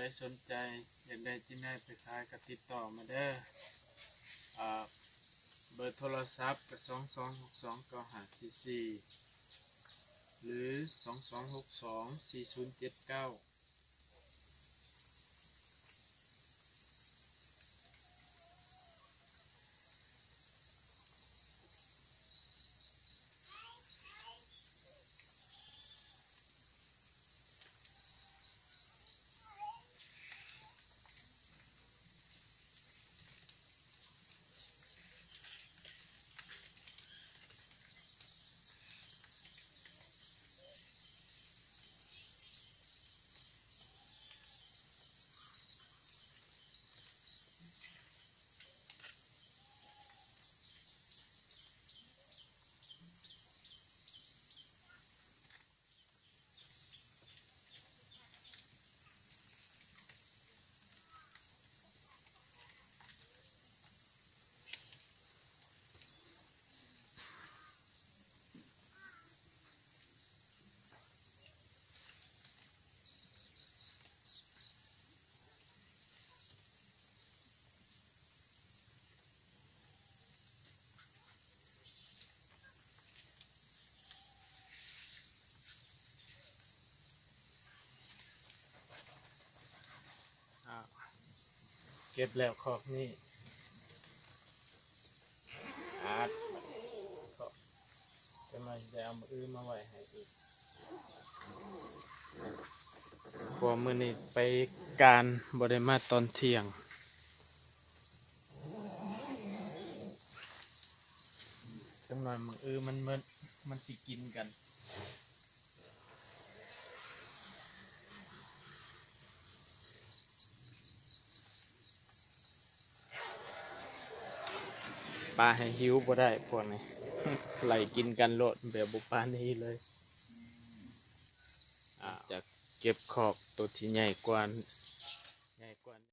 ໃຜສົນໃຈຢາກໄດ້ຕີນາຍໄປຂາຍກໍຕິດຕໍ່ມາເດີ. ອ່າ ເບີໂທລະສັບກໍສອງສອງຫົກສອງເກົ້າຫ້າສີ່ສີ່ ຫຼື ສອງສອງຫົກສອງສີ່ສູນເຈັດເກົ້າ. ອ້າວ ເກັບແລ້ວຄອກນີ້ ອາດ ຈັກໜ່ອຍຊິໄດ້ເອົາມື້ອື່ນມາໄວ້ໃຫ້ອີກ ເພາະວ່າມື້ນີ້ໄປການ ບໍ່ໄດ້ມາຕອນທ່ຽງ. ຈັກໜ່ອຍມື້ອື່ນມັນເໝິດ ມັນຊິກິນກັນ. ປາໃຫ້ຫິວບໍ່ໄດ້ພວກນີ້ ໄລ່ກິນກັນໂລດ ແບບບໍ່ປານີເລີຍ. ອາ ຈະເກັບຄອກໂຕທີ່ໃຫຍ່ກວ່າ ໃຫຍ່ກວ່າ.